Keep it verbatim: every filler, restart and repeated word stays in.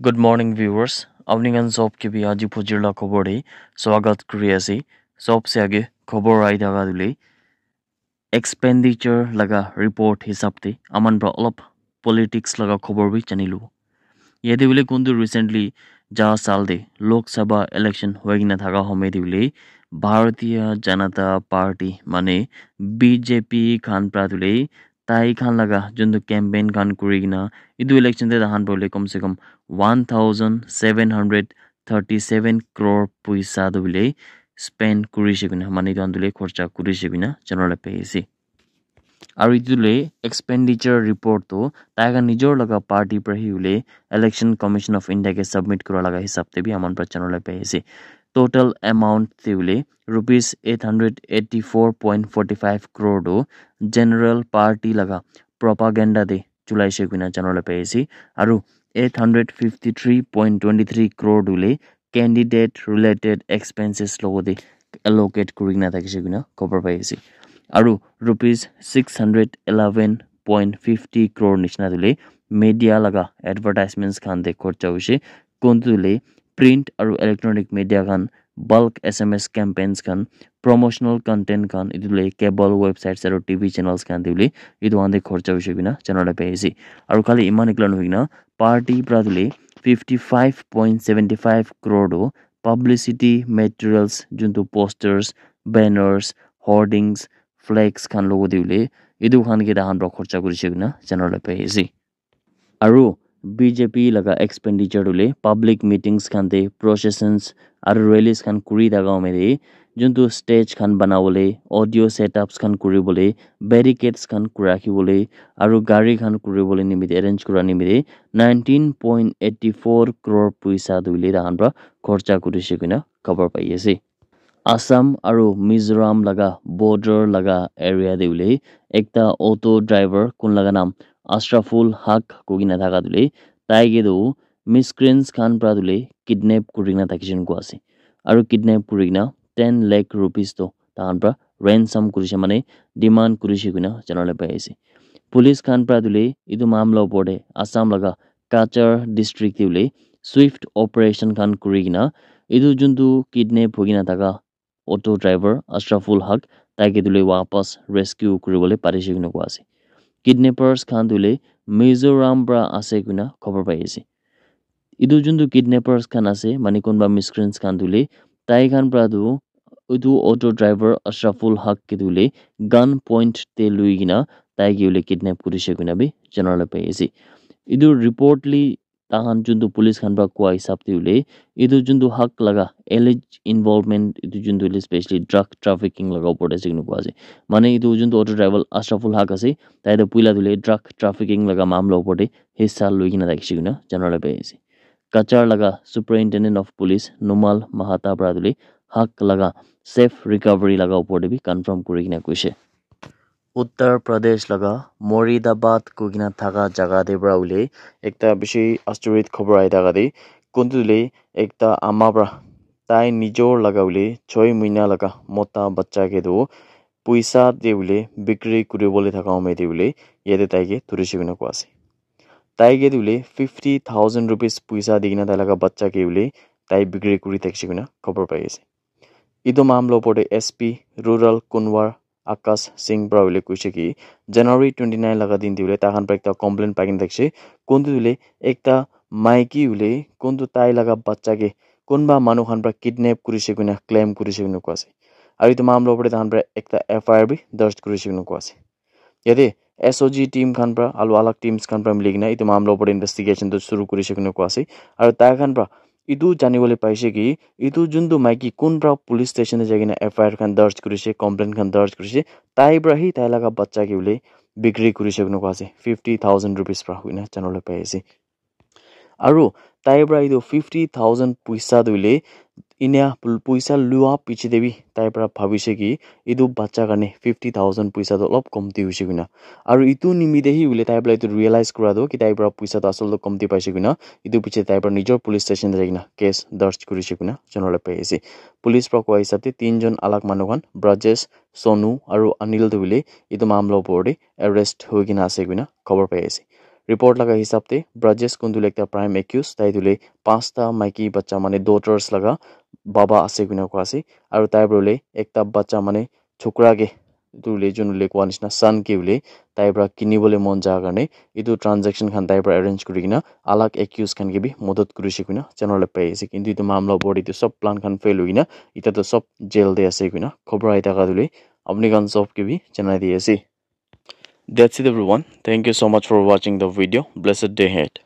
Good morning, viewers. Apni khan sob ke bi aji phujir la khobor te swagat kuri ase. Sob se age khobor ahi thaka tu le expenditure laga report hisab te aman pra olop politics laga khobor bi jani lubo. Yate hoile kuntu recently ja sal te Lok Sabha election hoi kena thaka home te hoile Bharatiya Janata Party mane B J P khan pra tu le tai khan laga juntu campaign khan kuri kena etu election te tahan pra hoile kom se kom one thousand seven hundred thirty seven crore puisa tu hoile spend kurishe koina mane etu khan tu hoile khorcha kurishe koina janabole pai ase. Aru etu le expenditure report tu tai khan nijor laga party pra hi hoile Election Commission of India ke submit kura laga hisab te bi aman pra janabole pai ase. Total amount te hoile rupees eight hundred eighty four point forty five crore tu general party laga propaganda te chulaishe koina janabole pai ase. Aru eight hundred fifty three point twenty three crore tu hoile candidate related expenses logote allocate kuri kena thakishe koina khobor pai ase. Aru rupees six hundred eleven point fifty crore nishina tu hoile media laga advertisements khan te khorcha hoishe. Kuntu tu hoile print aru electronic media khan bulk S M S campaigns khan, promotional content khan, etu tu hoile cable websites aru T V channels khan te hoile etu khan te khorcha hoishe koina janabole pai ase. Aru khali eman ekla nohoi kena party pra tu hoile fifty five point seventy five crore tu publicity materials juntu posters, banners, hoardings, flags khan logote hoile etu khan ke tahan pra khorcha kurishe koina janabole pai ase. Aru B J P laga expenditure tu hoile public meetings khan te processions aru rallies khan kuri thaka home te juntu stage khan banabole, audio setups khan kuribole, barricades khan rakhi bole aru gari khan kuribole nimite arrange kura nimite nineteen point eighty four crore puisa tu hoile tahan pra khorcha kurishe koina khobor pai ase. Assam aru Mizoram laga border laga area te hoile ekta auto driver kun laga naam Ashraful Haq koi kena thaka tu hoile tai ke tu miscreants khan pra tu hoile kidnap kuri kena thakishe koina koa ase. Aru kidnap kuri kena ten lakh rupees tu tahan pra ransom kurishe mane demand kurishe koina janabole pai ase. Police khan pra tu hoile etu mamla opor te Assam laga Cachar district te hoile swift operation khan kuri kena etu juntu kidnap hoi kena thaka auto driver Ashraful Haq tai ke tu hoile wapas rescue kuribole parishe koina koa ase. Kidnappers khan tu hoile Mizoram pra ase koina khobor pai ase. Etu juntu kidnappers khan ase mane kunba miscreants khan tu hoile tai khan pra tu etu auto driver Ashraful Haq ke tu hoile gun point te lui kena tai ke hoile kidnap kurishe koina bi janabole pai ase. Etu report li tahan juntu police khan pra koa hisab te hoile etu juntu Haq laga alleged involvement etu juntu hoile specially drug trafficking laga opor te ase koina koa ase. Mane etu juntu auto driver Ashraful Haq ase tai tu puila tu hoile drug trafficking laga mamla opor te hissa lui kena thakishe koina janabole pai ase. Cachar laga Superintendent of Police Numal Mahata pra tu hoile Haq laga safe recovery laga opor te bi confirm kuri kena koishe. Uttar Pradesh laga Moridabad koi kena thaka jaga te pra hoile ekta bishi astorit khobor ahi thaka te kuntu tu hoile ekta ama pra tai nijor laga hoile choi moina laga mota bacha ke tu puisa te hoile bikri kuribole thaka home te hoile yate tai ke dhurishe koina koa ase. Tai ke tu hoile fifty thousand rupees puisa di kena tai laga bacha ke hoile tai bikri kuri thakishe koina khobor pai ase. Etu mamla opor te S P Rural Kunwar Akash Singh pra hoile koishe ki January twenty nine laga din te hoile tai khan pra ekta complaint pai kena thakishe. Kuntu tu hoile ekta maiki hoile kuntu tai laga bacha ke kunba manu khan pra kidnap kurishe koina claim kurishe koina koa ase. Aru etu mamla opor te tai khan pra ekta F I R bi darj kurishe koina koa ase. Yate S O G team khan pra aru alag teams khan pra mili kena etu mamla opor te investigation tu shuru kurishe koina koa ase. Aru tai khan pra etu janibole paishe ki etu juntu maiki kun pra police station te jai kena F I R khan darj kurishe, complaint khan darj kurishe, tai pra hi tai laga bacha ke hoile bikri kurishe koina koa ase fifty thousand rupees pra hoina janibole pai ase. Aru tai pra etu fifty thousand puisa tu hoile enia puisa lua piche te bi tai pra bhabishe ki etu bacha karne fifty thousand puisa tu olop komti hoishe koina. Aru etu nimite hi hoile tai pra etu realize kura tu ki tai pra puisa tu asol tu komti paishe koina. Etu piche tai pra nijor police station te jai kena case darj kurishe koina janibole pai ase. Police pra koa hisab te tinjon alag manu khan Brajesh, Sonu aru Anil tu hoile etu mamla opor te arrest hoi kena ase koina khobor pai ase. Report laga hisab te Brajesh kuntu le ekta prime accused, tai tu le pasta maiki bacha mane daughters laga baba ase koina koa ase, aru tai para le ekta bacha mane chokra ke tu le jun le koa nishina son ke le tai para kini bole mon ja karne etu transaction khan tai para arrange kuri kena alag accused khan ke bi modot kuri se koina janole pai ase. Kintu etu mamla opor te etu sob plan khan fail hoi kena eta tu sob jail te ase koina khobor ahi thaka tu le apni khan sob ke bi janai di ase. That's it, everyone. Thank you so much for watching the video. Blessed day ahead.